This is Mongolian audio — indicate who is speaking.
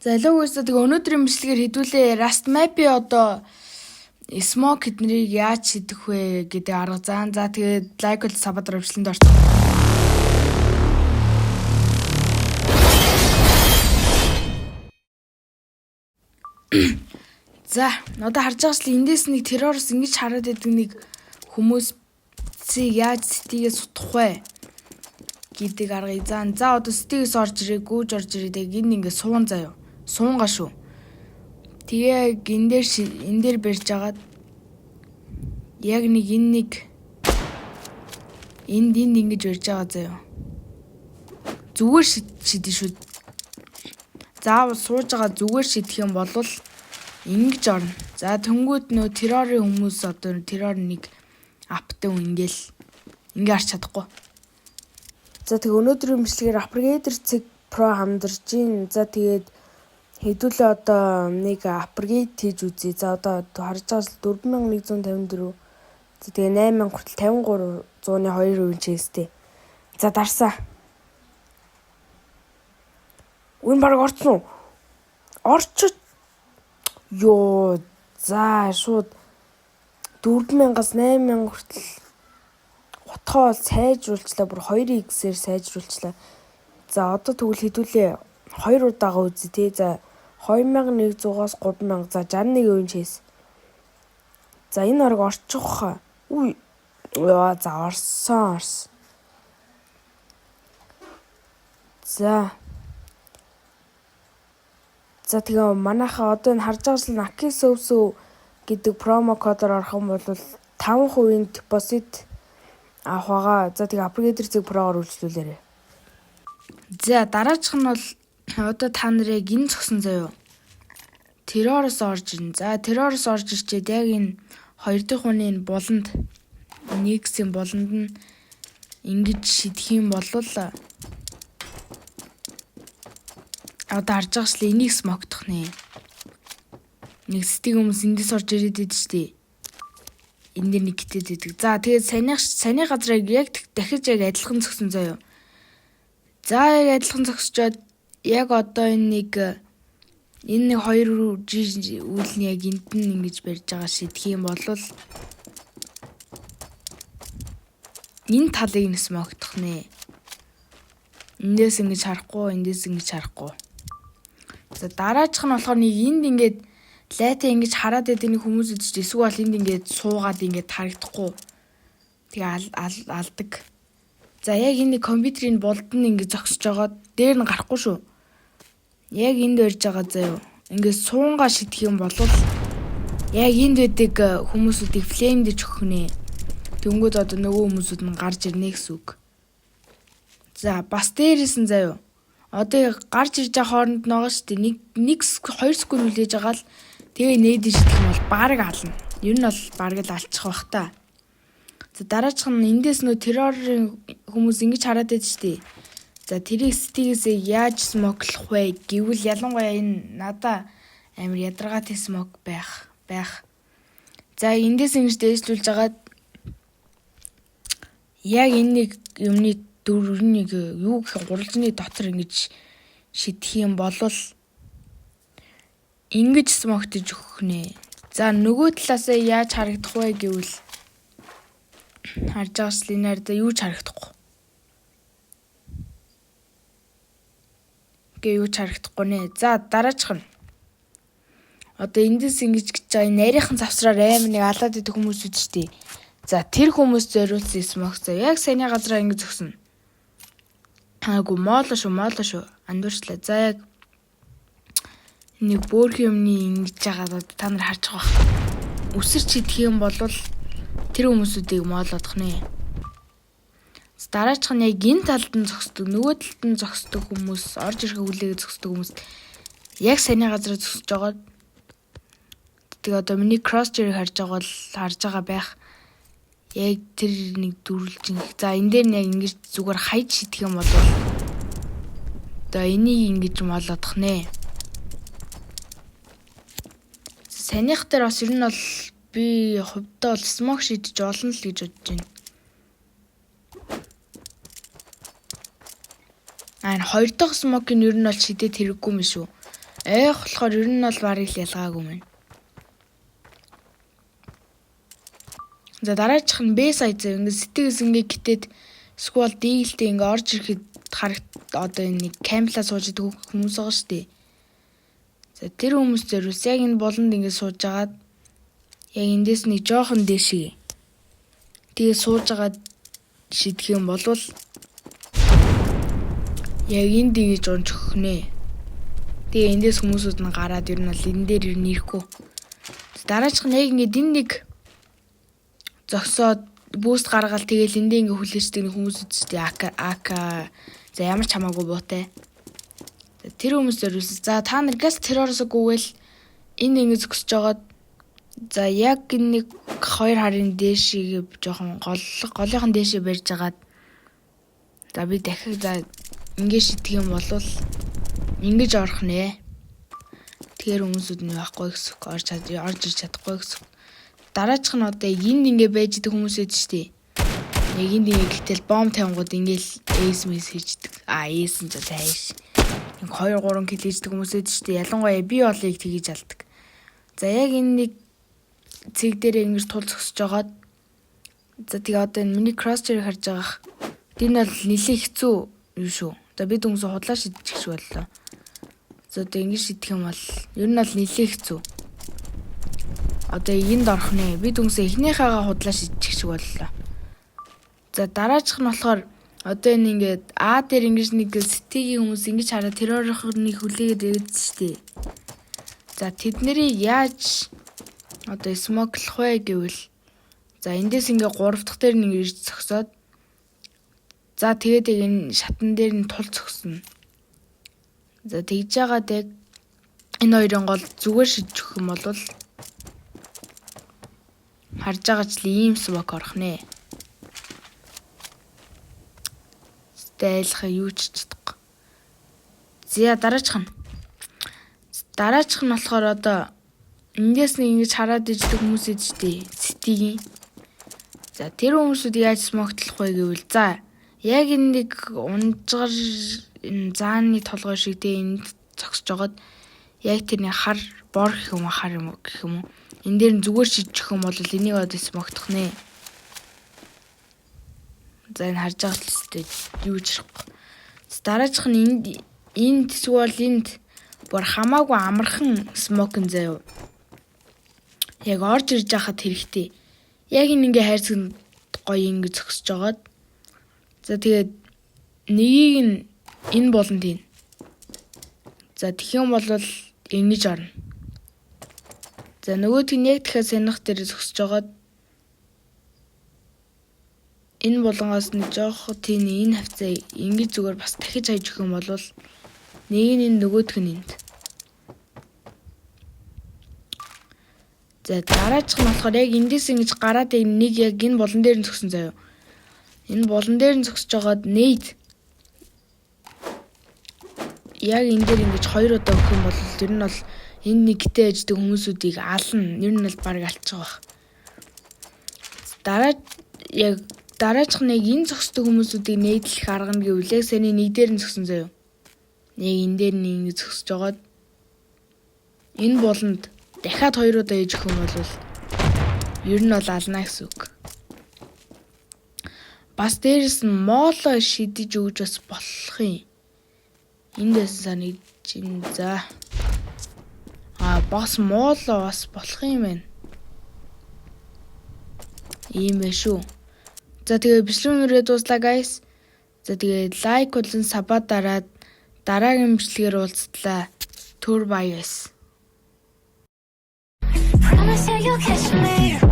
Speaker 1: За, hello guys, тэгээ өнөөдрийн бичлэгээр хэдүүлээ Rust Map-ийн одоо smoke эднэрийг яаж шидэх вэ гэдэг арга зан. За, тэгээд like бол sub дараа бичлэгэнд орсон. За, одоо харж байгаачлан эндээс нэг террорист ингэж хараад байдаг нэг хүмүүсийг яаж CT-гээс сутгах вэ гэдэг аргыг зан. За, одоо CT-гээс орж ирээ, гүйж орж ирээ. Тэгээ гин ингэ суун заяа. Суунга шүү. Тэгээ гин дээр энэ дээр барьж агаад яг нэг энэ нэг энд энд ингэж барьж байгаа заяа. Зүгээр шидэн шүү. Заавал сууж байгаа зүгээр шидэх юм бол ингэж орно. За, тэнгүүд нөө террорын хүмүүс одоо террор нэг аптай ингээл ингээ харч чадахгүй.
Speaker 2: За, тэгээ өнөөдрийн бичлэгээр Upgrader цэг Pro хамдарч гин. За, тэгээд хэдүүлээ одоо нэг upgrade хийж үзье. За, одоо харж байгаа л 4154. За, тэгээ 8000 хүртэл 53.2% chance-тэй. За, дарсаа. Үн баг орцсон уу? Орчиж. Йоо, за, шууд 4000-аас 8000 хүртэл утгаа бол сайжруулчлаа. Бүр 2x-ээр сайжруулчлаа. За, одоо тэгвэл хэдүүлээ 2 удаага үзье те. За, 2100-аас 3000, за, 61% chance. За, энэ орог орчих хаа. Үу. Яа, за, орсон орсон. За. За, тэгээ манайхаа одоо энэ харж байгаа л Naki Sovso гэдэг promo кодоор орох юм бол 5% депозит авах байгаа. За, тэгээ Upgrader цэг Pro-гоор үйлчлүүлээрэй.
Speaker 1: За, дараачих нь бол одоо та нарыг энэ зогсон заяо. Терророос орж ирнэ. За, терророос орж ирчээд яг энэ хоёр дахь хүний энэ буланд, нэгсийн буланд нь ингэж шидэх юм бол одоо харж байгаа шл энийг smoke-дох нэ. Нэг стиг хүмүүс эндээс орж ирээд идэв штий. Энэ дээр нэг гитэд идэг. За, тэгээд саяных саяны газрыг яг дахиж яг адилхан зөксөн заяо. За, яг адилхан зөксчөөд яг одоо энэ нэг хоёр үйл нь яг энд нь ингэж барьж байгаа шидэх юм бол энэ талыг нь smoke-дох нэ. Эндээс ингэж харахгүй, эндээс ингэж харахгүй. За, дараачих нь болохоор нэг энд ингээд лайтай ингэж хараад байдаг нэг хүмүүс үдч эсвэл бол энд ингээд суугаад ингээд харагдахгүй. Тэгээ алдаг. За, яг энэ компьютерийн болд нь ингэж зогсож байгаа дээр нь гарахгүй шүү. Яг энд барьж байгаа заяо. Ингээд суунгаа шидэх юм бол яг энд байдаг хүмүүсүүдийг flame-дэж өгөх нэ. Тэнгүүд одоо нөгөө хүмүүсүүд нь гарч ирнэ гэсэн үг. За, бас дээрээс нь заяо. Одоо гарч ирж байгаа хооронд нь шүү дээ. Нэг нэг 2 секунд хүлээж байгаа л тэгээ нээдэж шидэх юм бол бараг ална. Ер нь бол бараг л алчих бах та. За, дараачих нь эндээс нөө террорын хүмүүс ингэж хараад байдаг шүү дээ. За, тэрийг CT-гээсээ яаж smoke-лох вэ гэвэл ялангуяа энэ надаа амар ядаргаатай smoke байх. За, эндээс ингэж дээшлүүлж агаад яг энэ нэг юмны дөрвнийг юу гэх гурвалжны дотор ингэж шидэх юм бол ингэж smoke-тож өгөх нэ. За, нөгөө талаасаа яаж харагдах вэ гэвэл харж байгаа слинаар да юу ч харагдахгүй. Гэ юу ч харагдахгүй нэ. За, дараачих нь. Одоо эндээс ингэж гэж байгаа энэ нарийнхан завсраар амар нэг алаад идэх хүмүүс үд штий. За, тэр хүмүүс зориулсан smoke за яг саяны газараа ингэж зогсно. Аагүй, мооло шүү, мооло шүү. Андуурчлаа. За, яг нэг бөөрхийн юмны ингэж байгаа та нар харж байгаа бах. Үсэрч идэх юм бол тэр хүмүүсүүдийг моолоодох нэ. Дараачих нь яг энэ талд нь зогсдог, нөгөө талд нь зогсдог хүмүүс, орж ирэх хүлээгээ зогсдог хүмүүс яг саяны газараа зогсож байгаа. Тэгээ одоо миний cross chair-ыг харж байгаа бол харж байгаа байх. Яг тэр нэг дөрвөлжин. За, энэ дээр нь яг ингэж зүгээр хайж шидэх юм бол одоо энийг ингэж молоодох нэ. Санийх дээр бас ер нь бол би хувьдаа бол smoke шидэж олно л гэж бодож байна. А, энэ хоёр дахь smoke-ын ер нь бол шидэд хэрэггүй юм шүү. Ойх болохоор ер нь бол барыг л ялгаагүй мэн. За дараачих нь B site зав. Ингээ сэтгэс ингээ гитэд эсвэл дийлтэй ингээ орж ирэхэд харагд одоо энэ нэг camp лаа сууж идэг хүмүүс байгаа шүү дээ. За тэр хүмүүс зориулс яг энэ болонд ингээ сууж агаад яг эндээс нэг жоохон дээшээ. Тэгээ сууж агаад шидэх юм болвол яг энд ингэж унж өгнө. Тэгээ эндээс хүмүүсүүд нь гараад ер нь бол энэ дээр ер нь ирэхгүй. Дараачих нь яг ингээд энэ нэг зогсоод boost гаргаал, тэгээл эндээ ингээ хүлээждэг нэг хүмүүс үсттэй AK AK, за, ямар ч хамаагүй буутай. Тэр хүмүүс зориулсан. За, та нар газ терророос гүгээл энэ ингэ зөксөж жагаад, за, яг энэ нэг хоёр харын дээшийг жоохон гол голынхон дээшээ барьж агаад, за, би дахиад, за, ингэ шидэх юм болвол ингэж орох нэ. Тэгэхээр хүмүүсүүд нь байхгүй гэсэн үг. Орж ирж чадахгүй гэсэн үг. Дараачих нь одоо энд ингэ байж идэг хүмүүс ээд штий. Яг энд ингэ гэтэл бомб тавингууд ингээл ace мэс хийждэг. А, ace нь ч цааш. Нэг 2 3 kill хийждэг хүмүүс ээд штий. Ялангуяа би болыг тгийж алдаг. За, яг энэ нэг цэг дээр ингэж тул зөксөж жагаад, за, тэгээ одоо энэ миний crosshair харж байгаах. Энэ бол нэлээд хэцүү юу шүү. За, би дүнсээ худлаа шидчих шиг боллоо. За, одоо ингэж шидэх юм бол ер нь бол нэлээд хэцүү. Одоо энд орох нэ. Би дүнсээ эхнийхээгээ худлаа шидчих шиг боллоо. За, дараачих нь болохоор одоо энэ ингээд А дээр ингэж нэг CT-гийн хүмүүс ингэж хараад террорын хүлээгээд ирээд штий. За, тэд нарыг яаж одоо smoke лох вэ гэвэл, за, эндээс ингээ 3 дахь дээр нэг ирж зогсоод, за, тэгээд яг энэ шатан дээр нь тул зогсно. За, тэгж жагаад яг энэ хоёрын гол зүгээр шидчих юм бол харж байгаа ч л ийм smoke орох нэ. Дайлах юу ч чадахгүй. За, дараачих нь. Дараачих нь болохоор одоо эндээс нэг ингэж хараад иждэг хүмүүс идэжтэй. CT-гийн. За, тэр хүмүүсүүд яаж smoke тлох вэ гэвэл, за, яг энэ нэг унжгар энэ зааны толгой шиг те энд зогсож жогод яг тэрний хар бор гэх юм уу, хар юм гэх юм уу, энэ дээр нь зүгээр шидчих юм бол энийг одоо smoke тох нэ. За, энэ харж байгаа л тест юу ч хэрэггүй. Дараачих нь энд эсвэл энд бүр хамаагүй амархан smoke н заяа. Яг орж ирж байхад хэрэгтэй. Яг энэ ингээ хайрцаг гоё ингэ зөксөж жагаад. За, тэгээд нэгийг нь энэ болон тийм. За, тэгэх юм бол ингэж орно. За, нөгөөх нь яг дахиад сэнэх дээр зөксөж жагаад энэ булангаас нь жоох тийм энэ хавцаа ингэж зүгээр бас дахиж хайж өгөх юм бол нэг нь энэ, нөгөөх нь энд. За, дараачих нь болохоор яг эндээс ингэж гараад яг нэг яг энэ булан дээр нь зөксөн заяа. Энэ булан дээр нь зөксөж жагаад nade яг энэ дээр ингэж хоёр удаа өгөх юм бол ер нь бол энэ нэгтэй ажилладаг хүмүүсүүдийг ална. Ер нь бол баг алчих байх. Дараа яг дараачих нь яг энэ зөксдөг хүмүүсүүдийг нээдлэх арга нь гэвэл яг саяны нэг дээр нь зөксөн заяа. Яг энэ дээр нь ингэж зөксөж жагаад энэ буланд дахиад хоёр удаа ээж өгөх юм бол ер нь бол ална гэсэн үг. Бас дээрэс нь моло шидэж өгж бас болох юм. Энд байсан санагдаж байна. За. А, бас моло бас болох юм байна. Ийм байх шүү. За, тэгээ бичлэг нүрээ дууслаа, guys. За, тэгээд like болон sub аа дараад дараагийн бичлэгээр уулзтлаа. Түр баяс.
Speaker 3: Promise you you'll catch me.